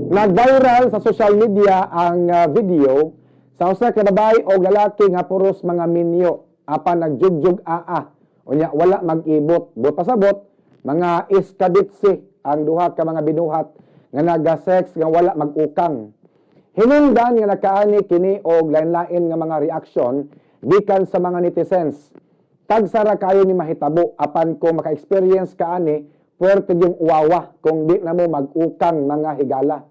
Nag-viral sa social media ang video sa usa ka babae o lalaki nga puros mga minyo apan nagjugjug aa, unya wala mag-ibot. Buot pasabot, mga iskabitsi ang duha ka mga binuhat nga naga-sex nga wala mag-ukang. Hinungdan nga nakaani kini og lain-lain nga mga reaksyon gikan sa mga netizens. Tagsara kayo ni mahitabo, apan kung maka-experience ka ani, puwerte yung uwawa kung di na mo mag-ukang, mga higala.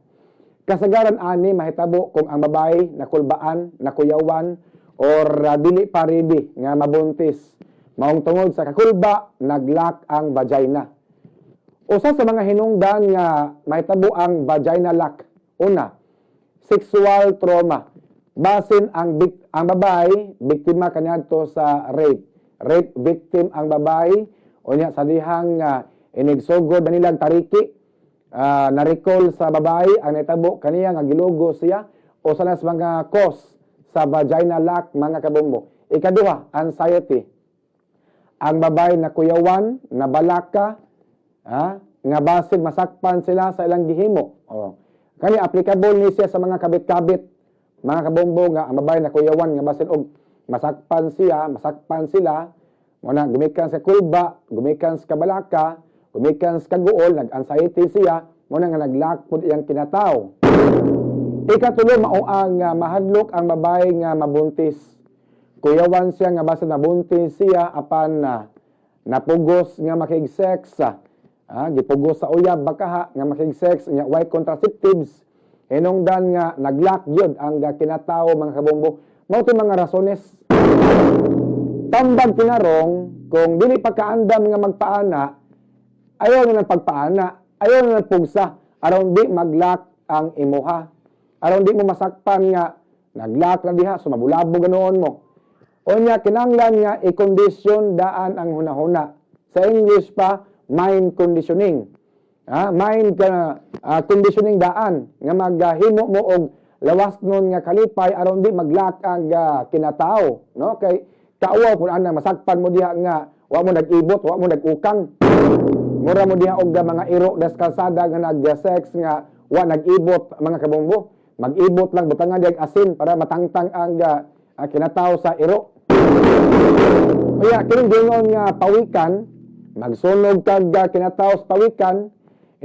Kasagaran ani mahitabo kung ang babae nakulbaan, nakuyawan or dili pa ready nga mabuntis. Maong tungod sa kakulba, nag-lock ang vagina. Usa sa mga hinungdan nga mahitabo ang vagina lock. Una, sexual trauma. Basin ang babae biktima kaniadto sa rape. Rape victim ang babae, unya sa dihang inigsugod na nilang tariki, na-recall sa babae ang nahitabo kaniya nga gilugo siya o sa nas mga cause sa vagina lock, mga kabombo. Ikaduha, anxiety. Ang babae na kuyawan, nabalaka, nga basin masakpan sila sa ilang gihimo. Oh. Kani applicable ni siya sa mga kabit-kabit, mga kabombo, nga ang babae na kuyawan nga basin og masakpan siya, masakpan sila, mo na gumikan sa kulba, gumikan sa kabalaka, gumikan sa kaguol, nag-anxiety siya, mo na nga nag-lock pud iyang kinatao. Ikatulo, mao ang mahadlok ang babae nga mabuntis. Kuyawan siya nga basta nabuntis siya apan napugos nga makig-sex. Gipugos sa uyab bakaha nga makig-sex nya way contraceptives. Hinungdan nga nag-lock gyud ang kinatao, mga kabombo. Mao to mga rasones. Tambag tinarong, kung dili pa kaandam nga magpaana, ayaw na ng pagpaana, ayaw na ng pugsa, aron di mag-lock ang imuha. Aron di mo masakpan nga nag-lock na diha, so mabulabog ganoon mo. Unya, kinanglan nga i-condition daan ang hunahuna. Sa English pa, mind conditioning. Mind conditioning daan nga maghimo mo og lawas nun nga kalipay aron di mag-lock ang kinatao, no? Kay kauwaw pud ana masakpan mo diha nga wa mo nag-ibot, wa mo nag-ukang. Mura mo diha og mga iro das kalsada nga nag-sex nga wa nag-ibot, mga kabombo. Mag-ibot lang, butangan diag asin para matangtang ang kinatao sa iro. Kaya kining gingon nga pawikan, magsunog kag kinatao sa pawikan,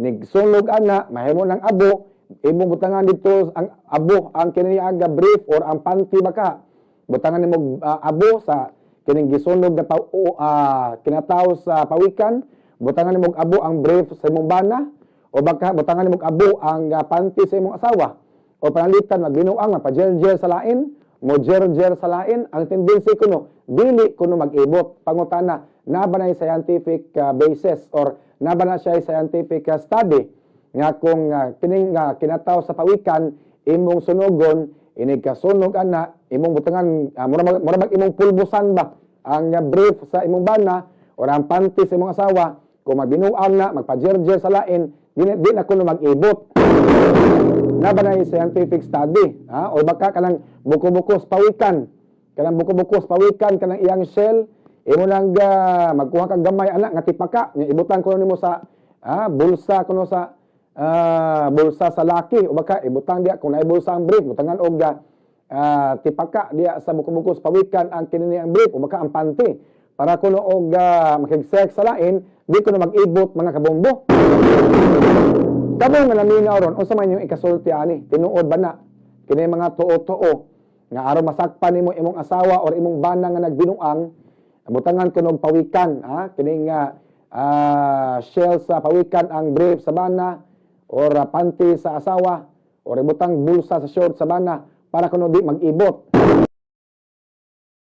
inig sunog ana, mahimo ng abo, imong butangan dito ang abo ang kini aga brief or ang panty baka. Butangan nimo abo sa kining gisunog na kinatao sa pawikan, butangan nimo abo ang brief sa imong bana o baka butangan nimo abo ang panty sa imong asawa. O panalitan magbinuang mapagel-gel sa lain, mo gel-gel sa lain, ang tendency kuno dili kuno mag-ibot. Pangutana, na ba na scientific basis or na ba na siya scientific study nga kung kining kinataw sa pawikan imong sunugon, inig kasunog ana, imong butangan, mura mag imong pulbusan ba ang brief sa imong bana or ang panty sa imong asawa, kung magbinuang na magpa-gel sa lain, di na kuno mag-ibot? Na ba na yung scientific study, ha? O baka kanang buko-buko sa pawikan, kanang buko-buko sa pawikan, kanang iyang shell, imo lang magkuha kag gamay ana nga tipaka nya ibutang kuno nimo sa bulsa kuno sa bulsa sa laki o baka ibutang diya kung naay bulsa ang brief, butangan og tipaka diya sa buko-buko sa pawikan ang kini ang brief o baka ang panty para kuno og makig-sex sa lain, di kuno mag-ibot, mga kabombo. Kamo nga naminaw ron, unsa man yung ikasulti ani? Tinuod ba na kini mga tuo-tuo nga aron masakpan nimo imong asawa or imong bana nga nagbinuang, butangan kuno og pawikan, ha? Kining nga shell sa pawikan ang brief sa bana or panty sa asawa or ibutang bulsa sa short sa bana para kuno di mag-ibot?